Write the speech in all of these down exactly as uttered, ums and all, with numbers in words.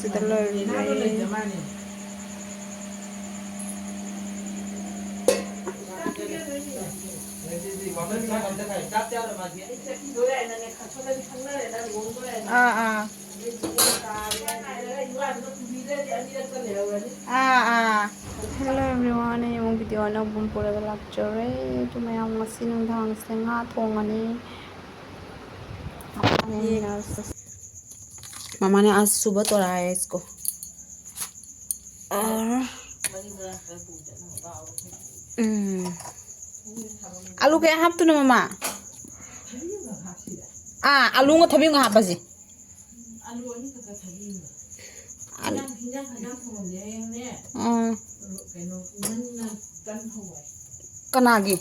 ꯁꯤꯗ ꯂꯣꯏꯔꯦ꯫ ꯑꯥ, ꯑꯥ꯫ ꯑꯥ, ꯑꯥ꯫ Hello everyone, ꯑꯩ ꯑꯃꯨꯛ video ꯑꯅꯧꯕ ꯑꯃ ꯄꯨꯔꯒ ꯂꯥꯛꯆꯔꯦ꯫ ꯑꯗꯨ ꯃꯌꯥꯝ, ꯉꯁꯤ ꯅꯨꯡꯗꯥꯡꯁꯦ ꯉꯥ ꯊꯣꯡꯉꯅꯤ꯫ ꯃꯃꯥꯅꯦ आज सुबह तोड़ा है इसको। और, ꯎꯝ꯫ ꯑꯂꯨ ꯀꯌꯥ ꯍꯥꯞꯇꯣꯏꯅꯣ, ꯃꯃꯥ? ꯑꯥ, ꯑꯂꯨꯒ ꯊꯕꯤꯒ ꯍꯥꯞꯄꯁꯤ꯫ ꯑꯂꯨ ꯑꯅꯤꯈꯛꯇ ꯊꯕꯤꯒ꯫ ꯑꯂꯨ꯫ ꯍꯤꯟꯖꯥꯡ, ꯍꯤꯟꯖꯥꯡ ꯈꯛꯇꯪ ꯊꯣꯡꯉꯝꯁꯦ ꯍꯌꯦꯡꯅꯦ꯫ ꯑꯥ꯫ ꯀꯩꯅꯣ, ꯏꯃꯟꯅ ꯇꯟ ꯍꯧꯋꯦ꯫ ꯀꯅꯥꯒꯤ?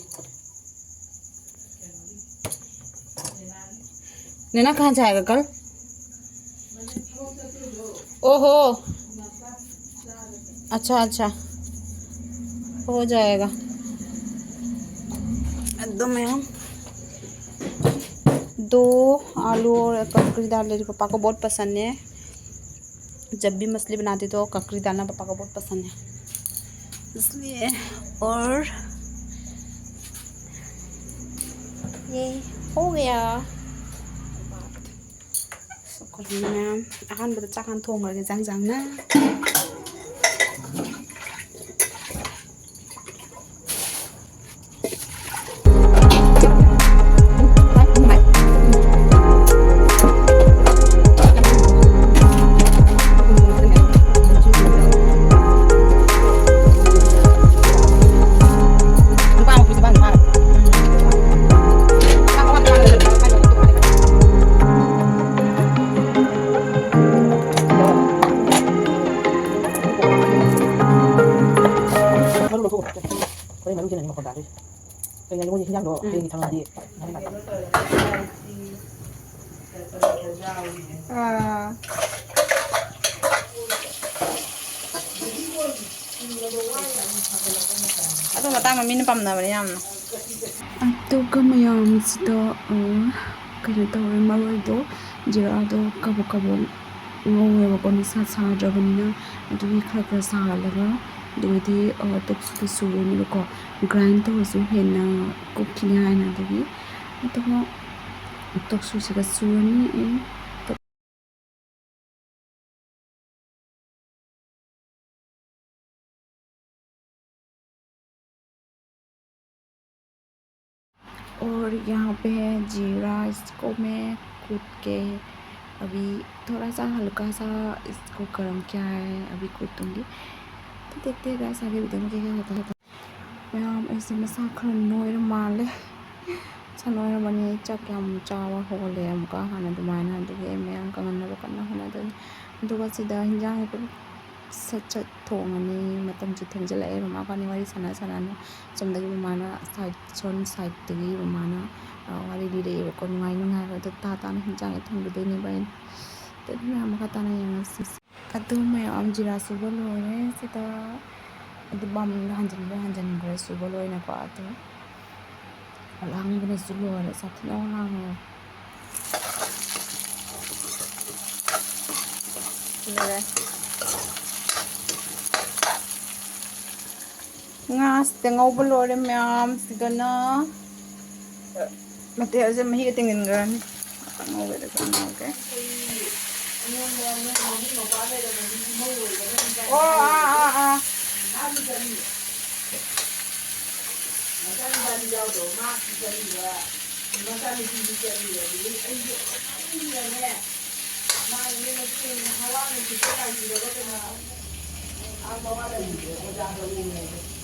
ꯅꯦꯅꯥ ꯀꯍꯥꯟ ꯁꯦ ꯑꯥꯌꯦꯒꯥ ꯀꯜ? ओहो, अच्छा, अच्छा, हो जाएगा। एकदम है हम। दो आलू और ककड़ी डाल लेते, पापा को बहुत पसंद है। जब भी मछली बनाती तो ककड़ी डालना पापा को बहुत पसंद है, इसलिए। और ये हो गया। ꯁꯣꯛꯀꯅꯤ ꯃꯌꯥꯝ꯫ ꯑꯍꯥꯟꯕꯗ ꯆꯥꯛ ꯍꯥꯟꯅ ꯊꯣꯡꯈ꯭ꯔꯒꯦ, ꯆꯥꯡ ꯆꯥꯡꯅ꯫ ꯃꯔꯨ ꯂꯧꯊꯣꯛꯑꯣ꯫ ꯍꯣꯔꯦꯟ ꯃꯔꯨ ꯆꯦꯟꯅꯅꯤ ꯃꯈꯣꯟ ꯇꯥꯗꯣꯏꯁꯦ꯫ ꯀꯩꯅꯣ ꯃꯣꯏꯁꯦ ꯍꯤꯟꯖꯥꯡꯗꯣ ꯎꯝ꯫ ꯍꯌꯦꯡꯒꯤ ꯊꯝꯃꯗꯤ꯫ ꯑꯥ꯫ ꯑꯗꯨ ꯃꯇꯥꯡꯗ ꯃꯤꯅ ꯄꯥꯝꯅꯕꯅꯦ ꯌꯥꯝꯅ꯫ ꯑꯗꯨꯒ ꯃꯌꯥꯝꯁꯤꯗ, ꯑ, ꯀꯩꯅꯣ ꯇꯧꯔꯦ, ꯃꯔꯣꯏꯗꯣ, ꯖꯤꯔꯥꯗꯣ ꯀꯕꯣꯛ ꯀꯕꯣꯛ ꯉꯧꯋꯦꯕꯀꯣ, ꯅꯨꯡꯁꯥ ꯁꯥꯗ꯭ꯔꯕꯅꯤꯅ꯫ ꯑꯗꯨꯒꯤ ꯈꯔ ꯈꯔ ꯁꯥꯍꯜꯂꯒ ꯑꯗꯨꯒꯗꯤ, ꯑ, ꯇꯣꯛꯁꯨꯗ ꯁꯨꯔꯅꯦꯕꯀꯣ꯫ Grind ꯇꯧꯔꯁꯨ ꯍꯦꯟꯅ ꯀꯨꯞꯈꯤꯅꯤ ꯍꯥꯏꯅ꯫ ꯑꯗꯨꯒꯤ ꯑꯗꯨꯒ ꯇꯣꯛꯁꯨꯁꯤꯒ ꯁꯨꯔꯅꯤ ꯑꯩ꯫ और यहाँ पे है जीरा, इसको मैं कूट के अभी थोड़ा सा हल्का सा इसको गर्म किया है, अभी कूटूंगी। तो देखते हैं guys, आगे वीडियो में क्या क्या होता है। ꯃꯌꯥꯝ, ꯑꯩꯁꯦ ꯃꯁꯥ ꯈꯔ ꯅꯣꯏꯔ ꯃꯥꯜꯂꯦ꯫ ꯃꯁꯥ ꯅꯣꯏꯔꯕꯅꯤ, ꯑꯩ ꯆꯥꯛ ꯌꯥꯝ ꯆꯥꯕ ꯍꯧꯒꯠꯂꯦ ꯑꯃꯨꯛꯀ ꯍꯥꯟꯅ ꯑꯗꯨꯃꯥꯏꯅ꯫ ꯑꯗꯨꯒꯤ ꯑꯩ ꯃꯌꯥꯝ ꯀꯪꯍꯟꯅꯕ ꯀꯟꯅ ꯍꯣꯠꯅꯗꯣꯏꯅꯤ꯫ ꯑꯗꯨꯒ ꯁꯤꯗ ꯍꯤꯟꯖꯥꯡ ꯁꯠ ꯁꯠ ꯊꯣꯡꯉꯅꯤ꯫ ꯃꯇꯝꯁꯨ ꯊꯦꯡꯖꯤꯜꯂꯛꯑꯦ꯫ ꯃꯃꯥ ꯏꯕꯥꯅꯤ ꯋꯥꯔꯤ ꯁꯥꯟꯅ ꯁꯥꯟꯅꯅ ꯁꯣꯝꯗꯒꯤ ꯃꯃꯥꯅ side, ꯁꯣꯝ sideꯇꯒꯤ ꯃꯃꯥꯅ, ꯑ, ꯋꯥꯔꯤ ꯂꯤꯔꯛꯑꯦꯕꯀꯣ, ꯅꯨꯡꯉꯥꯏ ꯅꯨꯡꯉꯥꯏꯕ꯫ ꯑꯗꯣ ꯇꯥ ꯇꯥꯅ ꯍꯤꯟꯖꯥꯡꯁꯦ ꯊꯣꯡꯒꯗꯣꯏꯅꯦꯕ ꯑꯩꯅ꯫ ꯑꯗꯨ ꯃꯌꯥꯝ ꯃꯈꯥ ꯇꯥꯅ ꯌꯦꯡꯉꯁꯤ꯫ ꯑꯗꯨ ꯃꯌꯥꯝ ꯖꯤꯔꯥ ꯁꯨꯕ ꯂꯣꯏꯔꯦ꯫ ꯁꯤꯗ ꯑꯗꯨ ꯕꯥꯃꯣꯟꯗ ꯍꯟꯖꯤꯟꯈ꯭ꯔꯦ, ꯍꯟꯖꯤꯟꯈ꯭ꯔꯦ ꯁꯨꯕ ꯂꯣꯏꯅꯀꯣ꯫ ꯑꯗꯨ ꯂꯥꯡꯕꯅꯁꯨ ꯂꯣꯏꯔꯦ, ꯁꯥꯊꯤꯅ ꯂꯥꯡꯉꯦ꯫ ꯂꯣꯏꯔꯦ꯫ ꯉꯥꯁꯤꯗ ꯉꯧꯕ ꯂꯣꯏꯔꯦ ꯃꯌꯥꯝꯁꯤꯗꯅ꯫ ꯃꯇꯦꯜꯁꯦ ꯃꯍꯤꯒ ꯇꯤꯡꯁꯤꯟꯈ꯭ꯔꯅꯤ꯫ ꯉꯥꯛꯇꯪ ꯉꯧꯒꯦ, ꯑꯗꯨꯒ ꯉꯧꯒꯦ꯫ ꯑꯣ, ꯑꯥ, ꯑꯥ, ꯑꯥ꯫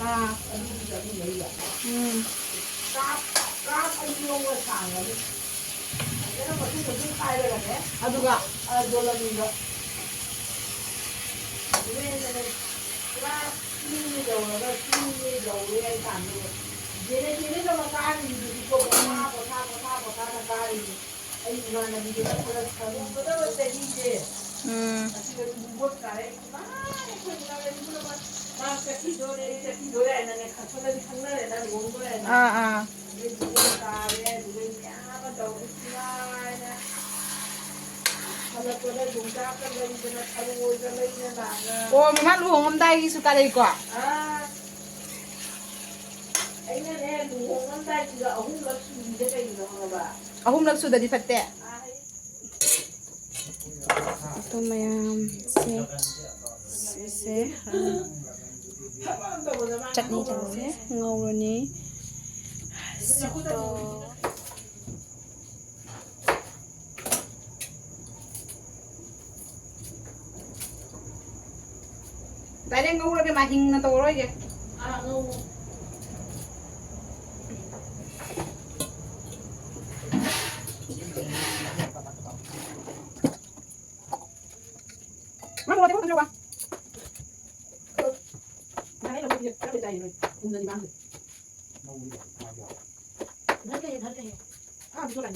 ꯑꯥ꯫ ꯎꯝ꯫ ꯑꯗꯨꯒ ꯎꯝ꯫ ꯑꯥ, ꯑꯥ꯫ ꯍꯜꯂꯛꯄꯗ ꯌꯣꯡꯆꯥꯛꯀ ꯂꯩꯗꯅ, ꯊꯔꯣꯏꯒ ꯂꯩꯗꯅ ꯂꯥꯛꯅ꯫ ꯑꯣ, ꯃꯃꯥ ꯂꯨꯍꯣꯡꯉꯝꯗꯥꯏꯒꯤꯁꯨ ꯀꯥꯔꯛꯏꯀꯣ? ꯑꯥ꯫ ꯑꯩꯅꯅꯦ, ꯂꯨꯍꯣꯡꯉꯝꯗꯥꯏꯁꯤꯗ ꯑꯍꯨꯝꯂꯛ ꯁꯨꯕꯤꯁꯦ ꯀꯩꯒꯤꯅꯣ ꯈꯪꯉꯕ? ꯑꯍꯨꯝꯂꯛ ꯁꯨꯗꯗꯤ ꯐꯠꯇꯦ? ꯑꯥ, ꯍꯩ꯫ ꯑꯗꯨ ꯃꯌꯥꯝꯁꯦ, ꯁꯤꯁꯦ, ꯑ, ꯆꯠꯅꯤ ꯇꯧꯔꯒꯦ, ꯉꯧꯔꯅꯤ꯫ ꯁꯤꯠꯇꯣ꯫ Direct ꯉꯧꯔꯒꯦ, ꯃꯥ ꯍꯤꯡꯅ ꯇꯧꯔꯣꯏꯒꯦ꯫ ꯑꯥ, ꯉꯧ꯫ ꯉꯧ, ꯉꯧ, ꯉꯧ, ꯉꯧ꯫ ꯉꯥꯏ, ꯂꯧꯊꯣꯛꯄꯤꯌꯨ꯫ ꯈꯔ ꯂꯩꯇꯥꯏꯌꯦ ꯅꯣꯏ꯫ ꯄꯨꯝꯅꯗꯤ ꯃꯥꯡꯗꯦ꯫ ꯉꯧꯕꯗꯤ ꯌꯥꯏ, ꯃꯥꯗꯤ ꯌꯥꯎꯔꯦ꯫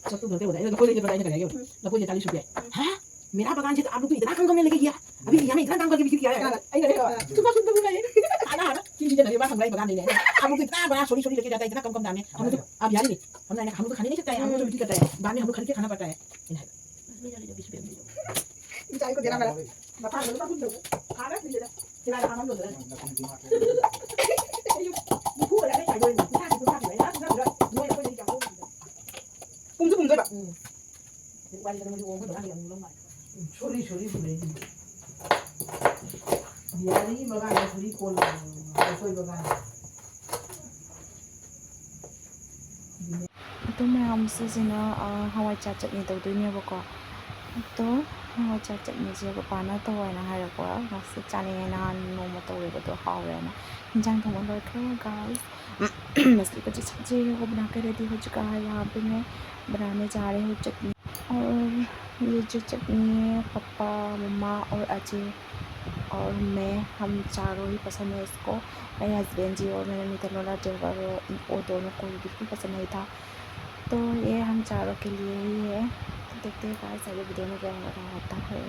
ꯆꯠꯇꯨ ꯅꯠꯇꯦ, ꯑꯩꯅ ꯂꯐꯣꯏ ꯂꯩꯔꯛꯄꯗ ꯑꯩꯅ ꯀꯩꯅꯣ ꯍꯥꯏꯒꯦ, ꯂꯐꯣꯏꯁꯦ ꯆꯥꯂꯤꯁ ꯔꯨꯄꯤꯌꯥ ꯍꯥꯏ꯫ ꯍꯥ? मेरा बगान से तो आलू तो इतना कम कम में लेके गया, अभी भैया ने इतना दाम करके बिक्री किया है। ꯑꯩꯅ ꯂꯩꯔꯛꯄ ꯁꯨꯄꯔ ꯁꯨꯄꯔ ꯂꯩ꯫ ꯀꯅꯥꯅ? ꯁꯤ ꯁꯤꯖꯤꯟꯅꯔꯦ, ꯃꯥ ꯊꯝꯕ꯭ꯔꯥ ꯕꯒꯥꯟꯗꯩꯅꯦ꯫ आलू तो इतना बड़ा सोरी सोरी लेके जाता है, इतना कम कम दाम में। हम लोग तो, आप यार नहीं, हम लोग, हम लोग तो खाने नहीं सकता है, हम लोग तो बिक्री करता है, बाद में हम लोग खरीद के खाना पड़ता है। इनका इनको देना पड़ा। मकान में लोग ना कुछ लोग। खाना पीना। ꯄꯨꯝꯁꯨ ꯄꯨꯝꯗꯣꯏꯕ꯫ ꯎꯝ꯫ ꯁꯣꯔꯤ, ꯁꯣꯔꯤ ꯄꯨꯔꯛꯏꯁꯤꯡꯗꯣ꯫ ꯕꯤꯍꯥꯔꯤꯒꯤ ꯕꯒꯥꯟꯗ ꯁꯣꯔꯤ ꯀꯣꯜꯂꯕꯅꯦ, ꯂꯐꯣꯏ ꯕꯒꯥꯟꯗ꯫ ꯑꯗꯨ ꯃꯌꯥꯝꯁꯤꯁꯤꯅ, ꯑ, ꯍꯋꯥꯏꯖꯥꯔ ꯆꯠꯅꯤ ꯇꯧꯗꯣꯏꯅꯦꯕꯀꯣ꯫ ꯑꯗꯣ ꯍꯋꯥꯏꯖꯥꯔ ꯆꯠꯅꯤꯁꯦ ꯄꯄꯥꯅ ꯇꯧ ꯍꯥꯏꯅ ꯍꯥꯏꯔꯛꯄ꯫ ꯉꯁꯤ ꯆꯥꯅꯤꯡꯉꯦ, ꯅꯍꯥꯟ ꯅꯣꯡꯃ ꯇꯧꯋꯦꯕ, ꯑꯗꯣ ꯍꯥꯎꯋꯦꯅ꯫ ꯏꯟꯖꯥꯡ ꯊꯣꯡꯕ ꯂꯣꯏꯈ꯭ꯔꯦ, guys꯫ मछली का चटनी हो बना के ready हो चुका है यहाँ पे मैं बनाने जा रही हूँ चटनी। और ये जो चटनी है, पापा, मम्मा और अजय और मैं, हम चारों ही पसंद है इसको। मेरे हस्बैंड जी और मेरा मित्र वाला ड्राइवर, वो दोनों को बिल्कुल पसंद नहीं था। तो ये हम चारों के लिए ही है। तो देखते हैं गाइस, आगे वीडियो में क्या होता है।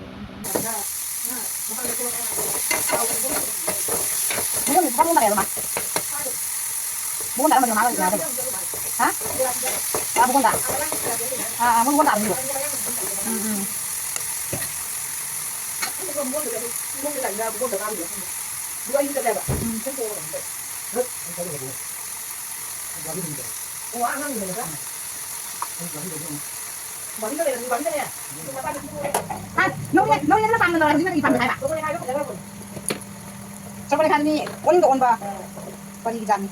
हाँ? ꯃꯉꯣꯟꯗ꯫ ꯑꯥ, ꯑꯥ, ꯃꯉꯣꯟꯗ ꯑꯃꯨꯛ꯫ ꯎꯝ, ꯎꯝ꯫ ꯆꯣꯀꯣꯂꯦꯠ ꯈꯥꯏꯕꯅꯤ, ꯑꯣꯟꯗ ꯑꯣꯟꯕ꯫ ꯀꯔꯤꯒꯤ ꯖꯥꯠꯅꯤ?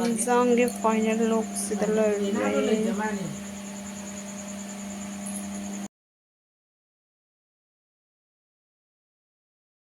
ꯌꯦꯟꯁꯥꯡꯒꯤ final look ꯁꯤꯗ ꯂꯩꯔꯦ꯫